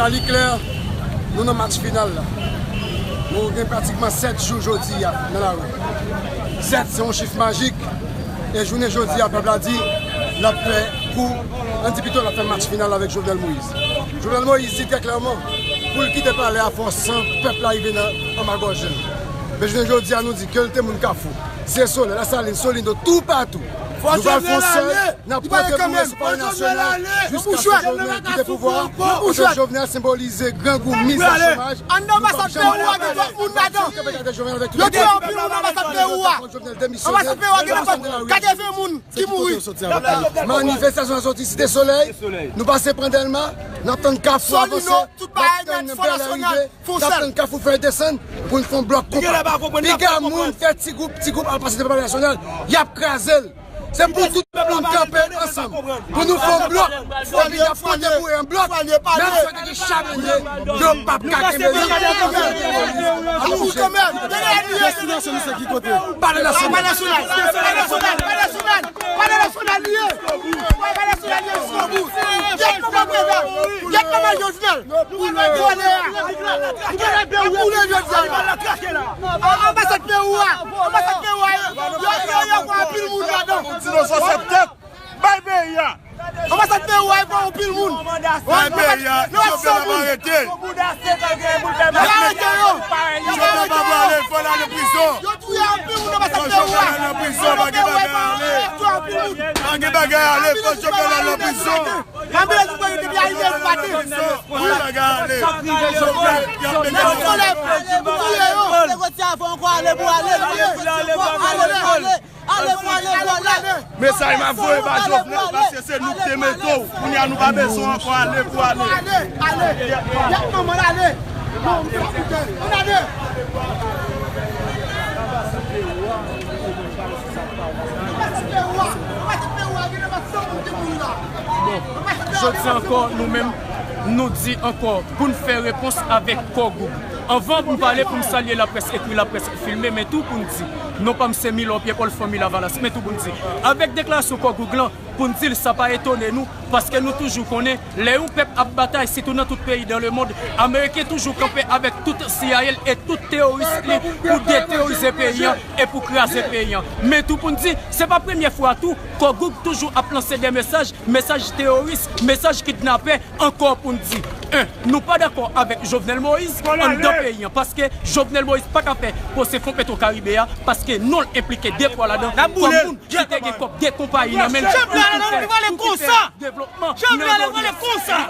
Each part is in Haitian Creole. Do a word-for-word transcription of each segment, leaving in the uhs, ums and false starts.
Sa li klè, nou nan match final la. Nou gen pratikman sèt jou jodi a nan lari. Sèt se yon chif majik. E jounen jodi a, pèp la di l ap fè kou, ann di pito l ap fè match final avèk Jovenel Moïse. Jovenel Moïse di trè klèman pou l kite palè a, fò san pèp la rive nan anba gòj li. Men jounen jodi a, nou di ke l te moun Kafou, Zye Solèy, Lasalin, Solido, toupatou. Nou pral fè yon sèl, n ap pote boure sou palè nasyonal jiskaske Jovenel kite pouvwa a. Paske Jovenel senbolize grangou, mizè, chomaj. Anndan anbasad peyi w a gen twòp moun ladan. Yo touye anpil moun nan anbasad peyi w a. Anbasad peyi w a gen katrevyen moun ki mouri. Manifestasyon an soti Site Solèy, nou pase pran Dèlma, n ap tann Kafou avanse, n ap tann Bèlè rive, n ap tann Kafou fè desann pou n fè yon blòk konpak. Piga moun fè ti gwoup, ti gwoup al pase devan Palè Nasyonal, y ap kraze l. Se pou tout moun kanpe ansanm, pou nou fè yon blòk, epi n ap pote boure an blòk, menm si yo te gen chabrenye, yo p ap ka kenbe nou. Palè Nasyonal. Palè Nasyonal. Palè Nasyonal. Palè Nasyonal li ye. Palè Nasyonal li ye jiskobou. Gèt kòman prezidan. Gèt kòman Jovenel. Vòlè a. Vòlè a boule jodi a. Anbasad peyi w a. Anbasad peyi w a. Yo, yo, yo, yo, anpil moun ladan. Bay peyi a. Anbasad peyi w a, e pa anpil moun. Bay peyi a. Jovenel ap arete. Y ap arete yo. Jovenel pa pwale, fò l al nan prizon. Yo touye anpil moun anbasad peyi w a. Fò Jovenel al nan prizon, pa gen bagay ale. Pa gen bagay ale, fò Jovenel al nan prizon. Anbilans pou yo te byen rive pou pati. Fò bagay ale. Jovenel, y ap mete yo. Negosye avè ankò, ale pou ale. Ale, ale, ale. Mesaj m ap voye ba Jovenel, paske se nou ki te mete w. Kounye a nou pa bezwen ankò ale pou ale. Ale, ale. Gèt manman l ale. Non, ann ale. Bon, jodi ankò, nou menm, nou di ankò pou n fè repons avèk Kò Goug. Anvan m pale pou m salye laprès ekri, laprès filme, men tou pou n di, non pa m se Milò Pyèpòl, fanmi Lavalas, men tou pou n di, avèk deklarasyon Kò Goug lan, pou n di l sa pa etone nou, paske nou toujou konnen, lè yon pèp ap batay, sitou nan tout peyi dans le monde, Ameriken toujou kanpe avèk tout C I A l e tout teyoris li pou deteyorise peyi an e pou kraze peyi an. Men tou pou n di, se pa premye fwa tou, Kò Goug toujou ap lanse de mesaj, mesaj teyoris, mesaj kidnapè, ankò pou n di, en, nou pa dakò avèk Jovenel Moïse anndan peyi an, paske Jovenel Moïse pa ka fè pwosè fon Petro Karibe a, paske non l enplike de fwa ladan kòm moun ki te gen kòb de konpayi nan men l pou, pou fè devlopman nan peyi.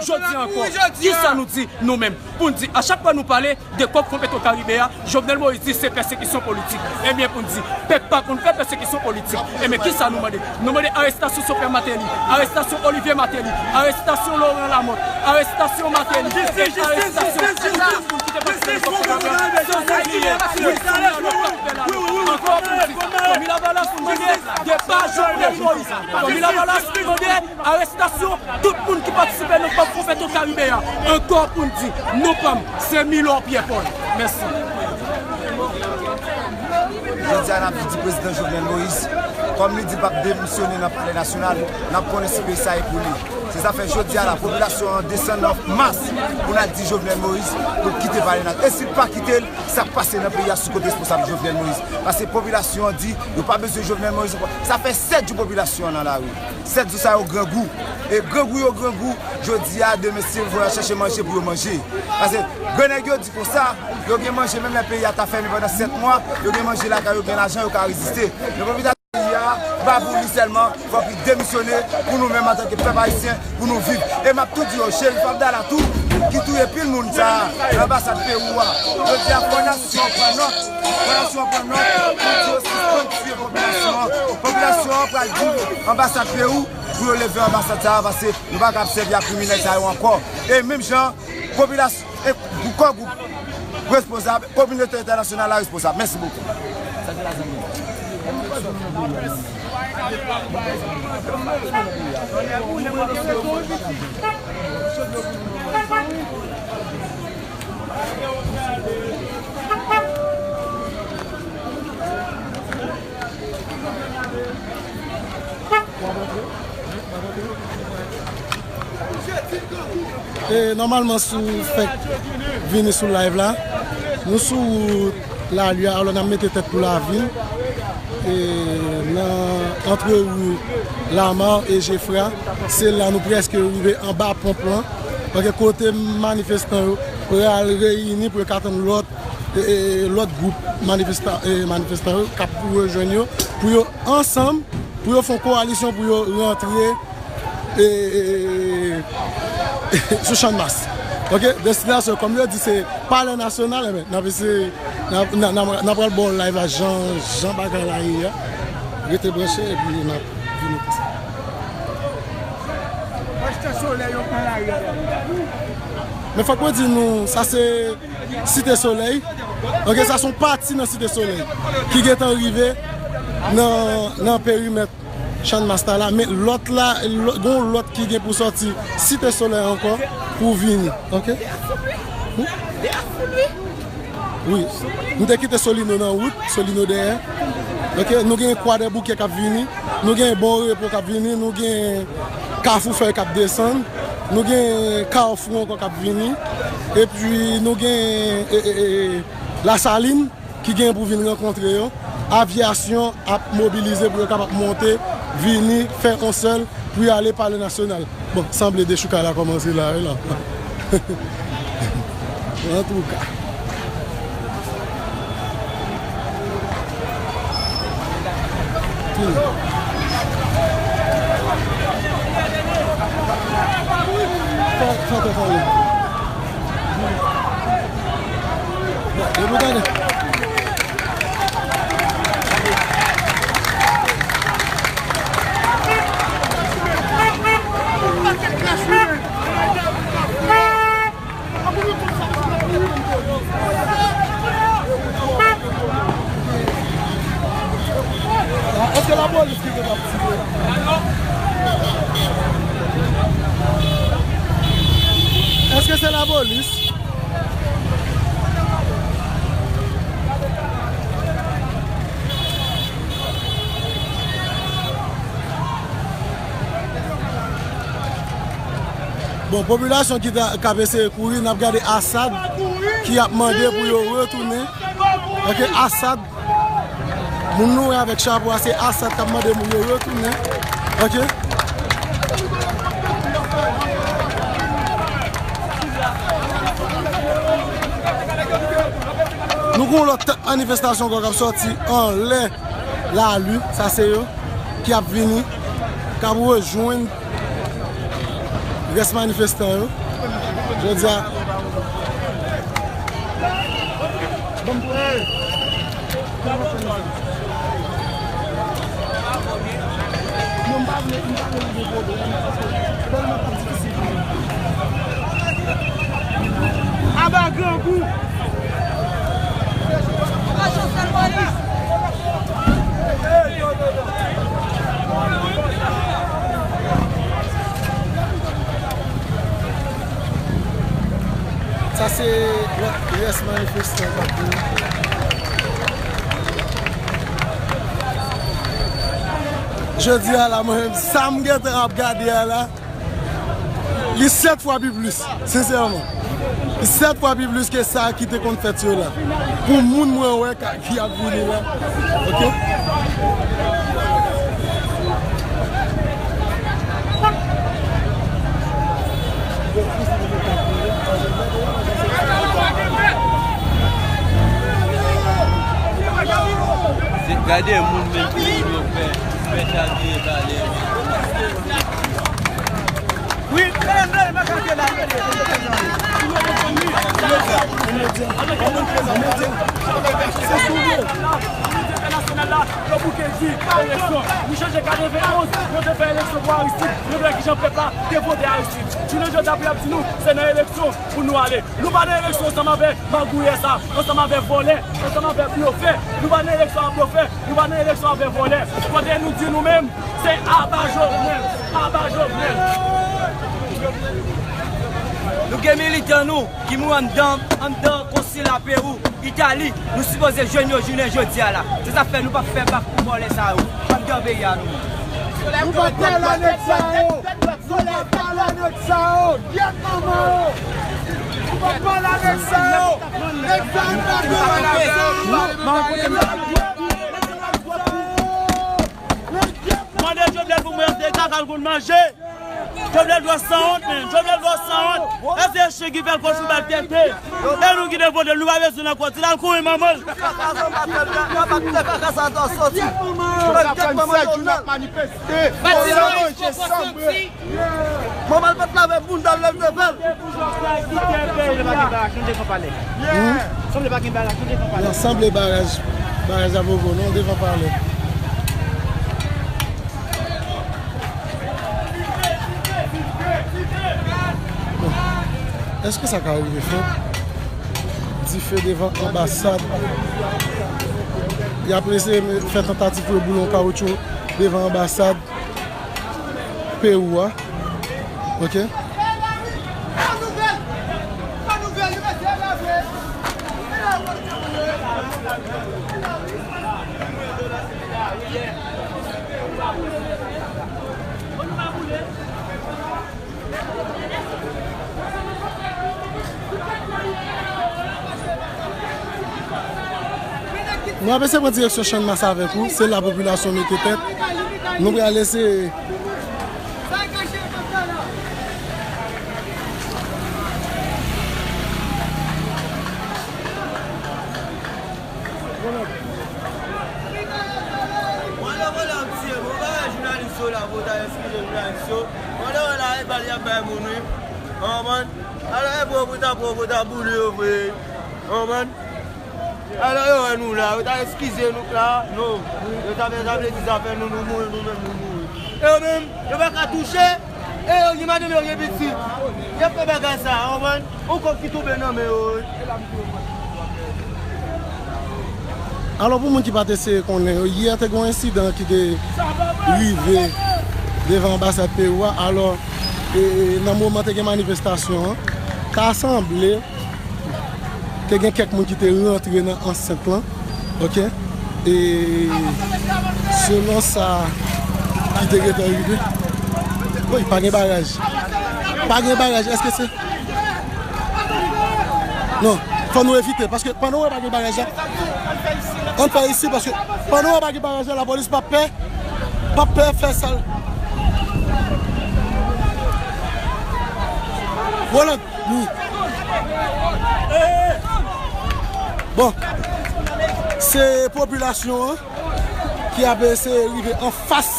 Jodi ankò, kisa nou di nou menm? Pou n di, a chak fwa nou pale de kòb fon Petro Karibe a, Jovenel Moïse di se pèsekisyon politik. Ebyen, pou n di, pèp pa konn fè pèsekisyon politik. Ebyen, kisa nou mande? Nou mande arestasyon Sopè Martelly, arestasyon Olivier Martelly, arestasyon Laurent Lamothe, arestasyon Martelly, e arestasyon tout moun ki te patisipe nan kòb la, san oubliye Wilson Lamothe k ap fè la. Ankò pou n di, fanmi Lavalas mande depa Jovenel Moïse. Fanmi Lavalas mande arestasyon tout moun ki patisipe nan kòb fon Petro Karibe a. Ankò pou n di, non pa m se Milò Pyèpòl. Mèsi. Jodi a n ap di prezidan Jovenel Moïse, kòm li di l p ap demisyone nan Palè Nasyonal, n ap konnen si peyi sa e pou li. Se sa fè jodi a la, popilasyon an desann an mas pou n al di Jovenel Moïse pou l kite Palè Nasyonal. E si l pa kite l, sa k pase nan peyi a sou kot responsab Jovenel Moïse. Paske popilasyon an di yo pa bezwen Jovenel Moïse ankò. Sa fè sèt jou popilasyon an nan lari. Sèt jou sa yo grangou. E grangou yo grangou, jodi a, demen si yo voye al chèche manje pou yo manje. Paske grannèg yo di konsa, yo gen manje menm lè peyi a ta fèmen pandan sèt mwa, yo gen manje lakay yo, gen lajan, yo ka reziste. Men popilasyon peyi a, se pa pou li sèlman, fòk li demisyone pou nou menm antanke pèp ayisyen, pou nou viv. E m ap tou di yo, Cherif Abdallah tou, ki touye pil moun sa a nan anbasad Pewou a. Jodi a, fò nasyon an pran nòt, fò nasyon an pran nòt, pou di yo sispann tiye popilasyon an. Popilasyon an pral di anbasad Pewou, pou yo leve anbasad sa a, paske nou pa ka ap sèvi ak kriminèl sa yo ankò. E menm jan, popilasyon, e, Kò Goug responsab, kominote entènasyonal la responsab. Mèsi bokou. E, nòmalman, si w fèk vini sou live la, nou sou wout Lali a, alò n ap mete tèt pou lavil. E, nan, antre ri Lamar e Jefra, se la nou prèske rive anba ponp lan. Ok, kote manifestan yo pral reyini pou yo ka tann lòt, e, e, lòt gwoup manifestan, e, manifestan yo k ap rejwenn yo, pou yo ansanm, pou yo fè yon kowalisyon pou yo rantre e, e, e, e, sou Channmas. Ok, destinasyon, kòm yo di, se Palè Nasyonal, enben, n ap eseye, n ap, n ap, n ap, n ap pral ba w live la, jan, jan bagay la ye a. Rete branche, epi n ap vini pou sa. Men fòk mwen di nou, sa se Site Solèy. Ok, sa se yon pati nan Site Solèy ki gentan rive nan, nan perimèt Channmas la, men lòt la, lò-, gen yon lòt ki gen pou sòti Site Solèy ankò pou vini, ok? Wi. Nou te kite Solino nan wout, Solino dèyè. Ok, nou gen Kwadèboukè k ap vini, nou gen Bon Repo k ap vini, nou gen Kafou Fèy k ap desann, nou gen Kafou ankò k ap vini, epi nou gen, e, e, e, Lasalin ki gen pou vin rankontre yo. Avyasyon ap mobilize pou yo kapab monte, vini, fè yon sèl pou y ale Palè Nasyonal. Bon, sanble dechoukay la kòmanse la, wi, la. Antouka. Fò, fò, fò, fò. Bon, depi w tande. Èske lapolis ki te ap tire? Èske se lapolis? Bon, popilasyon ki ta, k ap eseye kouri, n ap gade Asad ki ap mande pou yo retounen. Ok, Asad, moun nou wè avèk chapo a, se Asad k ap mande moun yo retounen. Ok. Nou gen yon lòt tèt manifestasyon ankò k ap sòti anlè Lali, sa se yo ki ap vini, k ap rejwenn rès manifestan yo. Jodi a, aba grangou. Sa se lòt rès manifestan k ap vini. Jodi a la, mwen menm, sa m gentan ap gade a la, li sèt fwa pi plis, sensèman. Li sèt fwa pi plis ke sa ki te konn fèt yo la. Pou moun mwen wè ka, ki ap vini la. Ok? Se gade moun menm ki yo fè, fè chavire pale. Wi, mwen menm, mwen ka fè la. Yo bouke di, eleksyon. Nou chanje katrevenonz, yo te fè eleksyon pou Aristide. Nou wè kijan pèp la te vote Aristide. Jounen jodi a, pou y ap di nou, se nan eleksyon pou nou ale. Nou pa nan eleksyon ansanm avè magouyè sa, ansanm avè vòlè, ansanm avè blofè. Nou pa nan eleksyon a blofè, nou pa nan eleksyon avè vòlè. Kote nou di nou menm, se aba Jovenel, aba Jovenel. Nou gen militan nou ki mouri anndan, anndan konsi Lapewou, Itali, nou sipoze jwenn yo jounen jodi a la. Se sa fè nou p ap fè bak pou vòlè sa yo anndan peyi a nou. Nou pa t nan lane sa yo. Pale nèg sa yo, gyèt manman yo. Ou pa pale nèg sa yo. Nèg sa yo pa gen. Mande Jovenel pou mwen, se kaka l konn manje. Jovenel dwe sanwont, men. Jovenel dwe sanwont. Èske se chen ki fè l kochon bal tete? E nou ki te vote l, nou pa bezwen l ankò. Ti l al kouri manman l. Kaka sa pa fè, kaka sa ta soti. Kaka sa fè, sèt jou n ap manifeste. Pati nou, fòk soti. Manman l pa t lave bounda l lè l te fè l. Sanble pa gen baraj, nou devan palè. Hmm? Sanble pa gen baraj, nou devan palè. Nan sanble baraj, baraj Avogo, non, devan palè. Bon. Èske sa ka rive fèt? Dife devan anbasad. Y ap eseye fè tantativ pou yo boule yon kawotchou devan anbasad Pewou a. Ok. Nou ap eseye pran direksyon Channmas avèk ou. Se la popilasyon mete tèt. Nou pral eseye. Vòlè, vòlè ap tiye, bon bagay jounalis yo la, pou ta eskize jounalis yo. Vòlè, vòlè, e bal y ap bay moun, wi. Ou konprann? Alò, e pwòp ou ta pwòp, ou ta boule yo vre. Ou konprann? Alò, yo wè nou la, yo ta eskize nou la, non. Yo ta fè sa vle di zafè nou, nou mouri, nou menm, nou mouri. E yo menm, yo pa ka touche. E yo gen madanm yo, gen pitit. Y ap fè bagay sa, ou konprann? Yon kòb ki tonbe nan men yo. Alò, pou moun ki pa t eseye konnen, yè te gen yon ensidan ki te rive devan anbasad Pewou a. Alò, e, nan moman te gen manifestasyon an, ta sanble te gen kèk moun ki te rantre nan ansent lan. Ok? E selon sa ki te gentan rive, wi, pa gen baraj. Pa gen baraj. Èske se, non, fò nou evite, paske pandan w wè pa gen baraj la, ann fè isi, paske pandan w wè pa gen baraj la, lapolis p ap pè, p ap pè fè sa l. Roland, wi. Bon, se popilasyon an ki ap eseye rive anfas.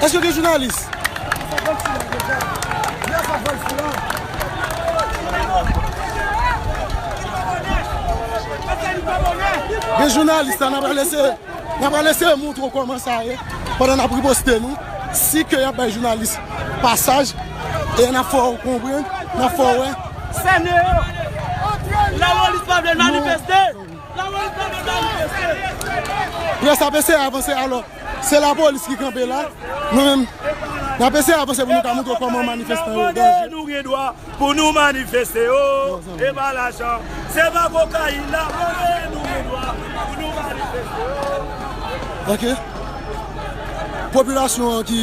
Èske gen jounalis? Gen jounalis la, n ap eseye, n ap eseye montre w kòman sa ye. Pandan n ap riposte nou, si ke y ap bay jounalis pasaj, e n ap fè w konprann, n ap fè w wè. Sène yo! Lapolis pa vle n manifeste! Lapolis pa vle n manifeste! Près ap eseye avanse, alò, se lapolis ki kanpe la. Nou menm, n ap eseye avanse pou nou ka montre w kòman manifestan yo danje. Nou gen dwa pou nou manifeste, o, e pa lajan. Se pa kokayin n ap vòlè, nou gen dwa pou nou manifeste, o. Ok. Popilasyon an ki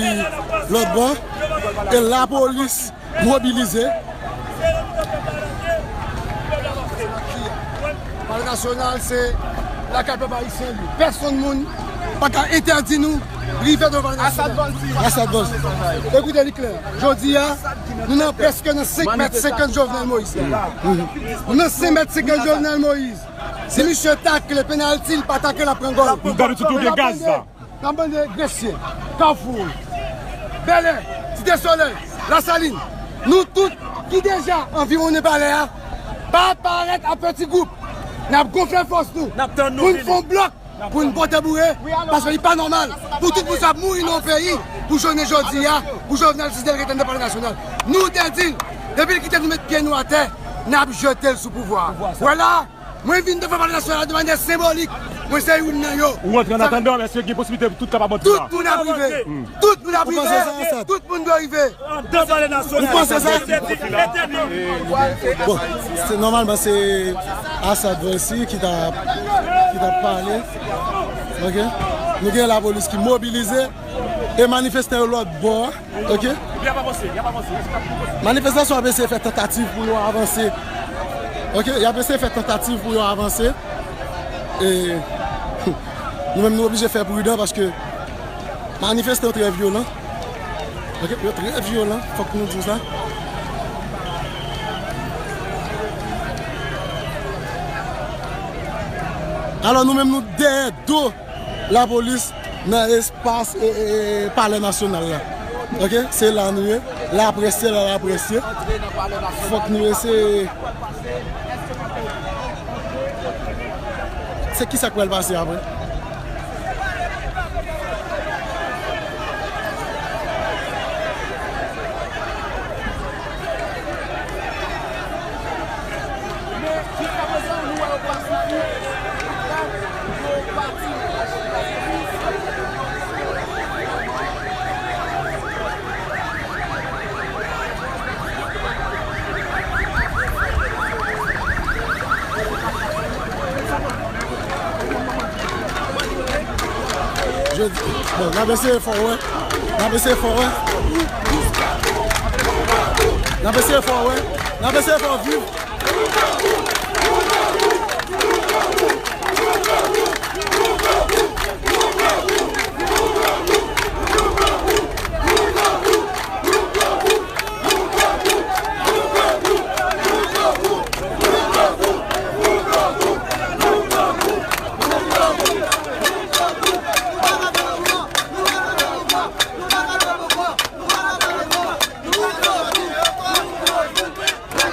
lòt bò, e lapolis mobilize. Palè Nasyonal se lakay pèp ayisyen li. Pèsonn moun pa ka entèdi nou rive devan Palè Nasyonal. Asad Volcy. Ekoute li klè. Jodi a, nou nan prèske nan senk mèt senkant Jovenel Moïse. Nou nan senk mèt senkant Jovenel Moïse. Si misye takle penalti, li pa takle, l ap pran gòl. Nou gade tout ou gen gaz la. N ap mande Gresye, Kafou, Bèlè, Site Solèy, Lasalin, nou tout ki deja anviwonnen palè a, pa parèt an peti gwoup. N ap gonfle fòs nou pou n fè yon blòk, pou n pote boure, paske li pa nòmal pou tout moun sa ap mouri nan yon peyi, pou jounen jodi a, pou Jovenel Moïse rete anndan Palè Nasyonal. Nou te di l, depi l kite nou met pye nou atè, n ap jete l sou pouvwa a. Vwala! Mwen vin devan Palè Nasyonal la de manyè senbolik. Mwen se youn nan yo. Ou rantre an atandan, èske gen posiblite pou tout kapab antre la? Tout moun ap rive. Tout moun ap rive. Tout moun dwe rive. Ou panse sa? Bon, se nòmalman se Asad Volcy ki ta, ki ta pale. Ok. Nou gen lapolis ki mobilize e manifestan yo lòt bò a, oke? Manifestasyon ap eseye fè tantativ pou yo avanse. Oke, y ap eseye fè tantativ pou yo avanse. E nou menm nou oblije fè pridan paske manifestan yo trè vyolan. Oke, yo trè vyolan, fòk nou di sa. Alò nou menm nou dèyè do lapolis nan espas e, e, e, Palè Nasyonal la. Oke, se la nou ye. Laprès ye, la laprès ye. Fòk nou eseye. Se kisa k pral pase apre? Men, jiskaprezan, nou wè yo pasifik, yo pati. Jodi, bon, n ap eseye fè w wè. N ap eseye fè w wè. N ap eseye fè w wè. N ap eseye fè w viv.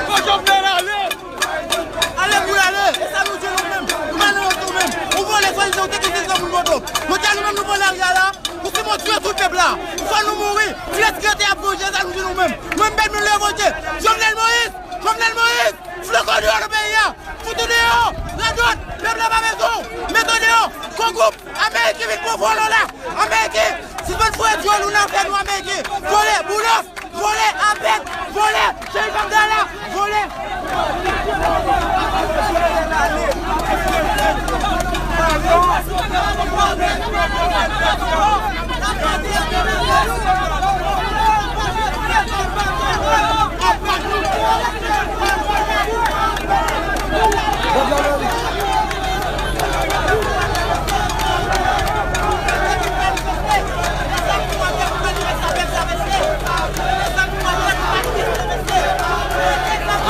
Fò Jovenel ale! Ale pou l ale! E sa nou di nou menm? Nou pa nan lòt nou menm. Ou vòlè swadizan, ou te touye sèl moun poto. Jodi a nou menm nou pran lari a la. Pou si mwen tiye tout pèp la. Fò nou mouri. Ti lespri yo te ap vanje sa nou di nou menm. Mwen m pèdi mwen leve vote. Jovenel Moïse! Jovenel Moïse! Fout ou deyò nan peyi a! Fout ou deyò! Radòt! Pèp la pa bezwen w! Mete w deyò! Kou gwoup! Ameriken vin pran vòlò la! Ameriken! Sispann foure dyòl ou nan fè nou Ameriken! Vòlè! Boulos! Vòlè! Apèt! Vòlè! Cheri Bangala! Vòlè!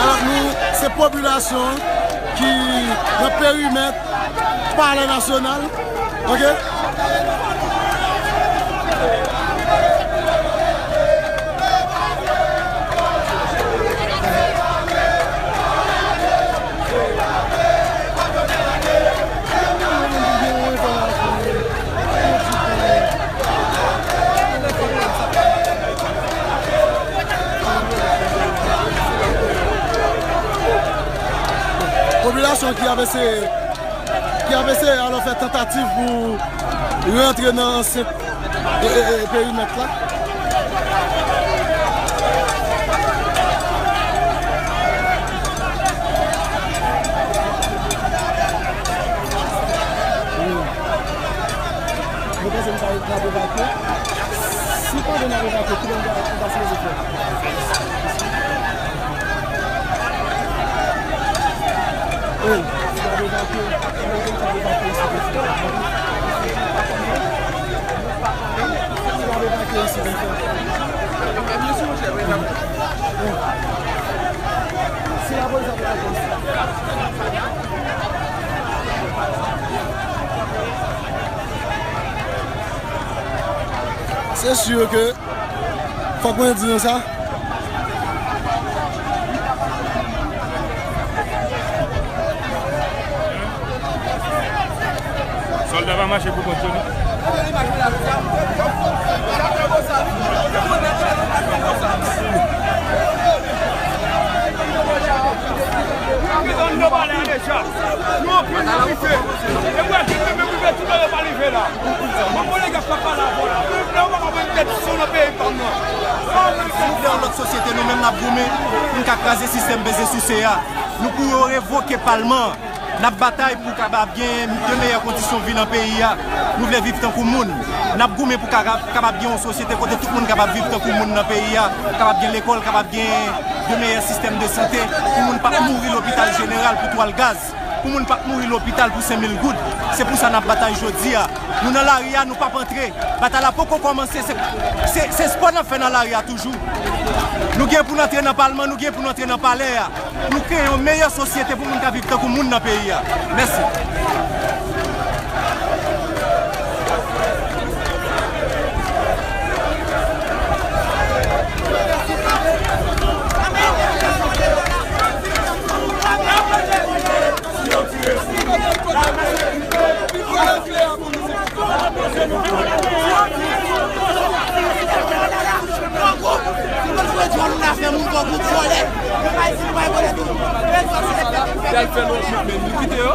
Alò, nou, se popilasyon ki nan perimèt Palè Nasyonal. Oke? Popilasyon ki ap eseye, ki ap eseye alò fè tantativ pou rantre nan ansent e, e, e, perimèt la. Wi. Nou panse nou pa, n ap evakye? Si pandan n ap evakye, kilè nou ta, nou ta sipoze fè? Ey, si n ap evakye, kilè nou ta evakye isit? Si n ap evakye isit, nou fè. Si lapolis ap evakye isit. Se si ke fòk mwen di nou sa. Sòlda pa mache pou kont yo, non. Nou anpil nan rive. E pou aji menm rive, tout lè yo pa rive la. Mwen konnen y ap pale avè w la. Lè w pa konprann tèt son nan peyi pa m nan. Si nou vle yon lòt sosyete, nou menm n ap goumen pou n ka kraze sistèm peze souse a. Nou pou yo revoke palman an. N ap batay pou kapab gen de meyè kondisyon vi nan peyi a. Nou vle viv tankou moun. N ap goumen pou ka-, kapab gen yon sosyete kote tout moun kapab viv tankou moun nan peyi a. Kapab gen lekòl, kapab gen de meyè sistèm de sante, pou moun pa mouri lopital jeneral pou twal gaz, pou moun pa mouri lopital pou senk mil goud. Se pou sa n ap batay jodi a. Nou nan lari a, nou p ap antre. Batay la poko kòmanse, se, se, se spò n ap fè nan lari a toujou. Nou gen pou n antre nan palman, nou gen pou n antre nan palè a. Nou kreye yon meyè sosyete pou moun ka viv tankou moun nan peyi a. Mèsi. Yal fè lòt jouk men li kite yo.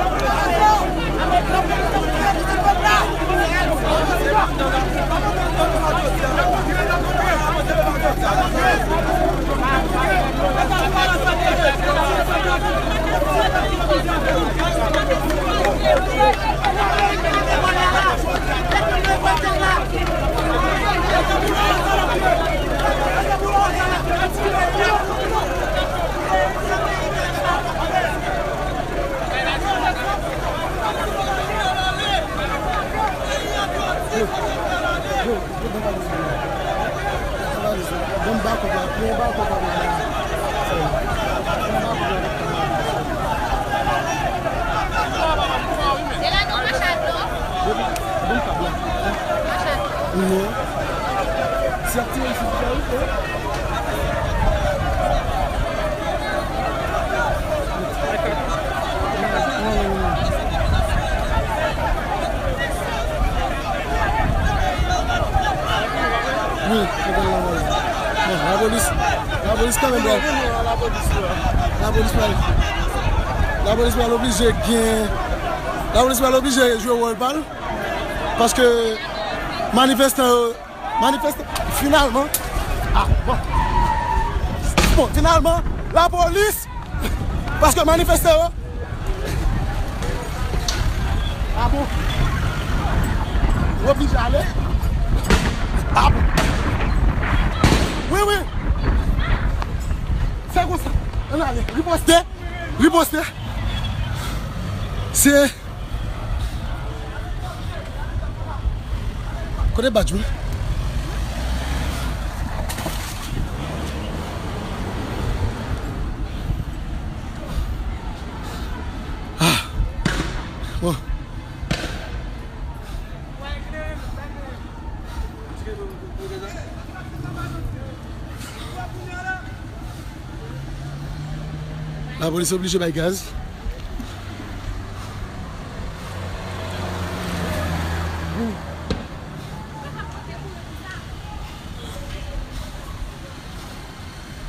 Delano, mache atò. Mache atò. Non. Si ap tire isit, li ka rive. Wi, se konn lapolis. Bon, lapolis, lapolis kanmenm, bro. Lapolis pral, lapolis pral oblije gen, lapolis pral oblije jwe wòl pa l. Paske manifestan yo, manifestan, finalman, ah, bon. Bon, finalman, lapolis, paske manifestan yo, ah bon, yo oblije ale. Ah bon. Wi, wi. Se konsa. Ann ale. Riposte. Riposte. Se Kote badj mwen? Ah. Bon. Lapolis oblije bay gaz.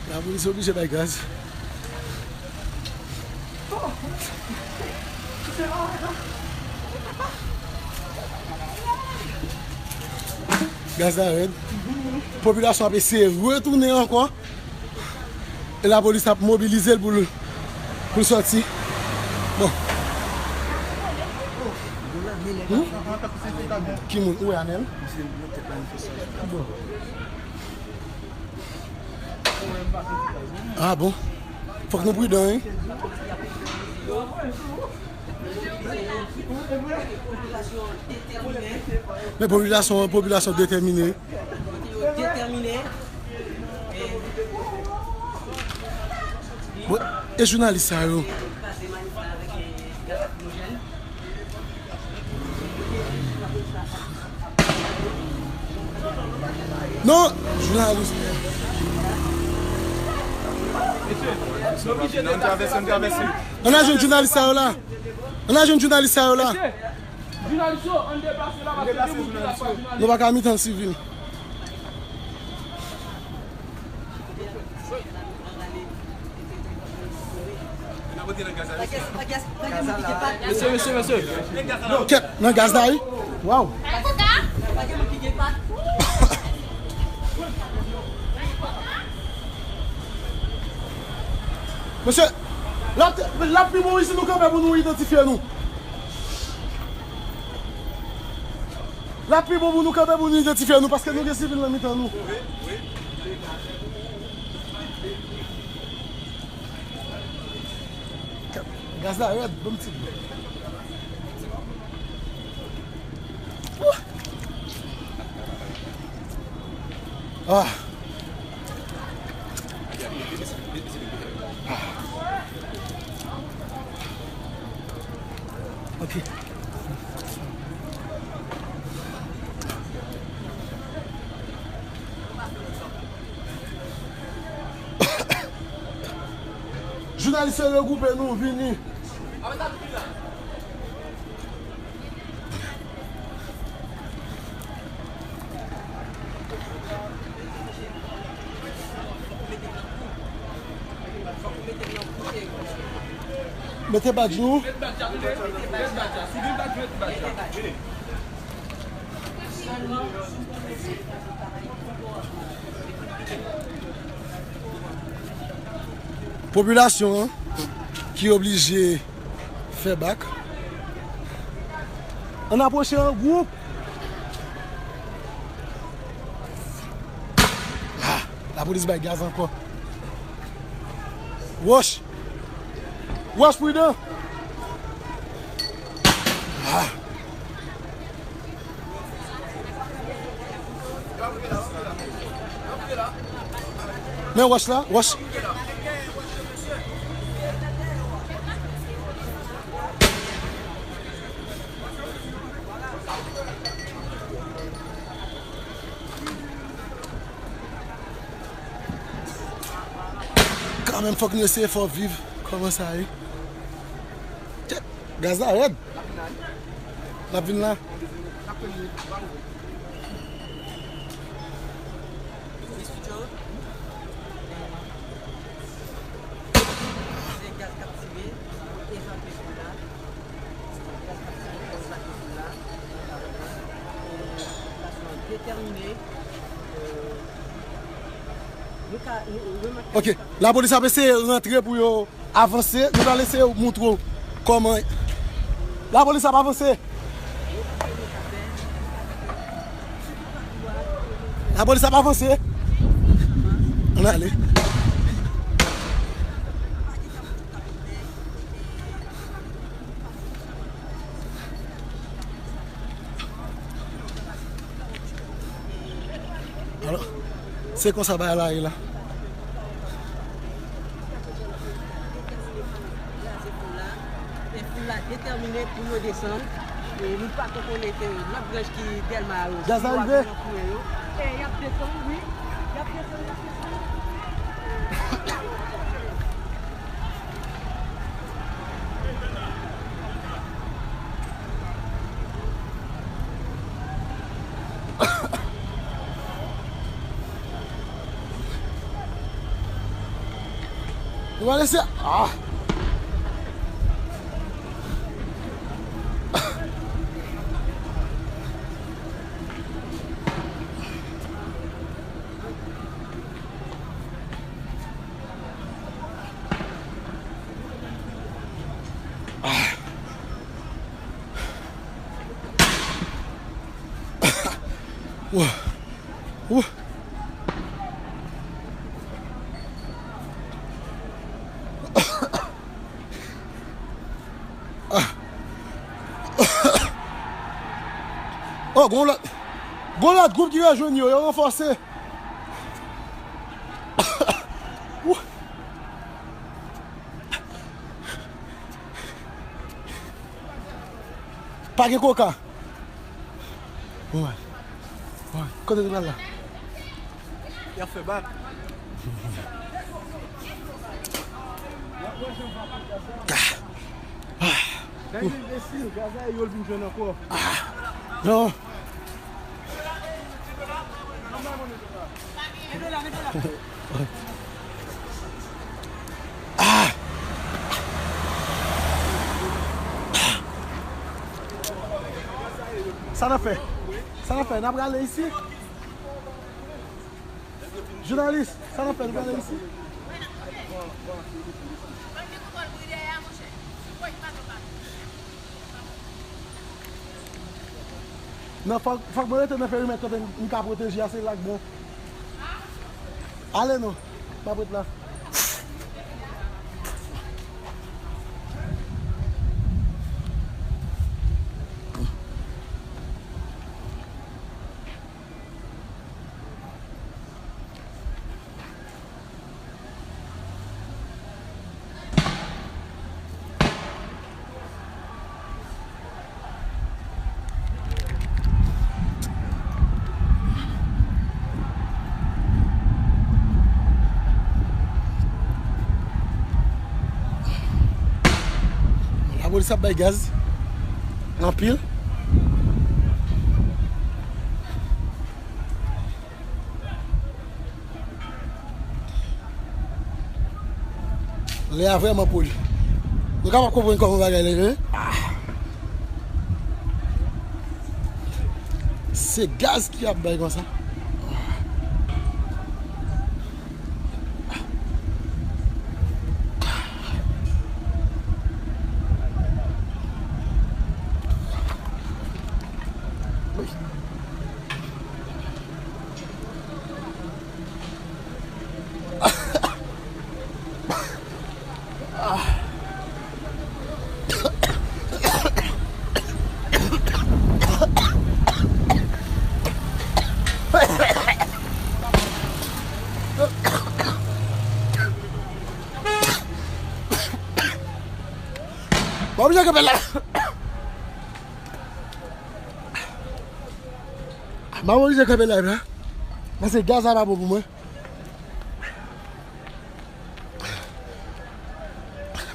Lapolis oblije bay gaz. Gaz la rèd. Popilasyon ap eseye retounen ankò. E lapolis ap mobilize l pou l, pou l sòti. Bon. Hmm? Ki moun? Ou wè Anèl? Bon. Ah bon? Fòk nou pridan, wi. Men popilasyon, popilasyon detèmine. Bon, e jounalis sa yo? Non, jounalis. Mesye, nou oblije depase. Ann al jwenn jounalis sa yo la. Ann al jwenn jounalis sa yo la. Mesye, jounalis yo, ann deplase la, paske gen moun ki la pa jounalis. Nou pa ka mitan sivil. Mesye, mesye, mesye. Kèt, nan gaz la, wi. Waw. Mesye, L ap, l ap pi bon wi si nou kanpe pou nou idantifye nou. L ap pi bon pou nou kanpe pou nou idantifye nou, paske nou gen sivil nan mitan nou. Gaz la rèd, bon ti bò. Ah. Ok. Jounalis yo regwoupe nou, vini. Mete badj nou. Popilasyon an ki oblije fè bak. Ann apwoche an gwoup. Ah, lapolis bay gaz ankò. Wòch! Wòch, pridan! Ah! Men wòch la, wòch. Kanmenm, fòk nou eseye fè w viv kòman sa ye. Tèt, gaz la rèd. L ap vin la. Ok, lapolis ap eseye rantre pou yo avanse. Nou pral eseye moutre w kòman lapolis ap avanse. Lapolis ap avanse. Ann ale. Alò, se konsa bagay la ye la. E foul la detèmine pou yo desann. E nou pa ko konnen ke lòt branch ki Dèlma yo, si yo ap vin nan kwen yo. E y ap desann, wi. Y ap desann, y ap desann. Nou va lese. Ah! Wouh. Wouh. Oh, gon lòt, gon lòt gwoup ki rejwenn yo, yo ranfòse. Wouh. Pa gen koka. Bon, bon. Kote nou pral la? Y ap fè bak. Gade enbesil, gaz la yo l vin jwenn ankò. Ah, non. Ah! Sa n ap fè? Sa n ap fè? N ap rale isi? Jounalis, sa n ap fè? Nou prale isi? Non, fòk, fòk mwen rete nan perimèt kote m ka pwoteje a, se la k bon. Ale non, m ap ret la. Lapolis ap bay gaz anpil. Lè a vrèman poli. Nou kapab konprann kòman bagay la ye. Ah. Se gaz ki ap bay konsa. Mwen oblije kanpe la. Mwen oblije kanpe la, la. Paske gaz la pa bon pou mwen.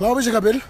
Mwen oblije kanpe l.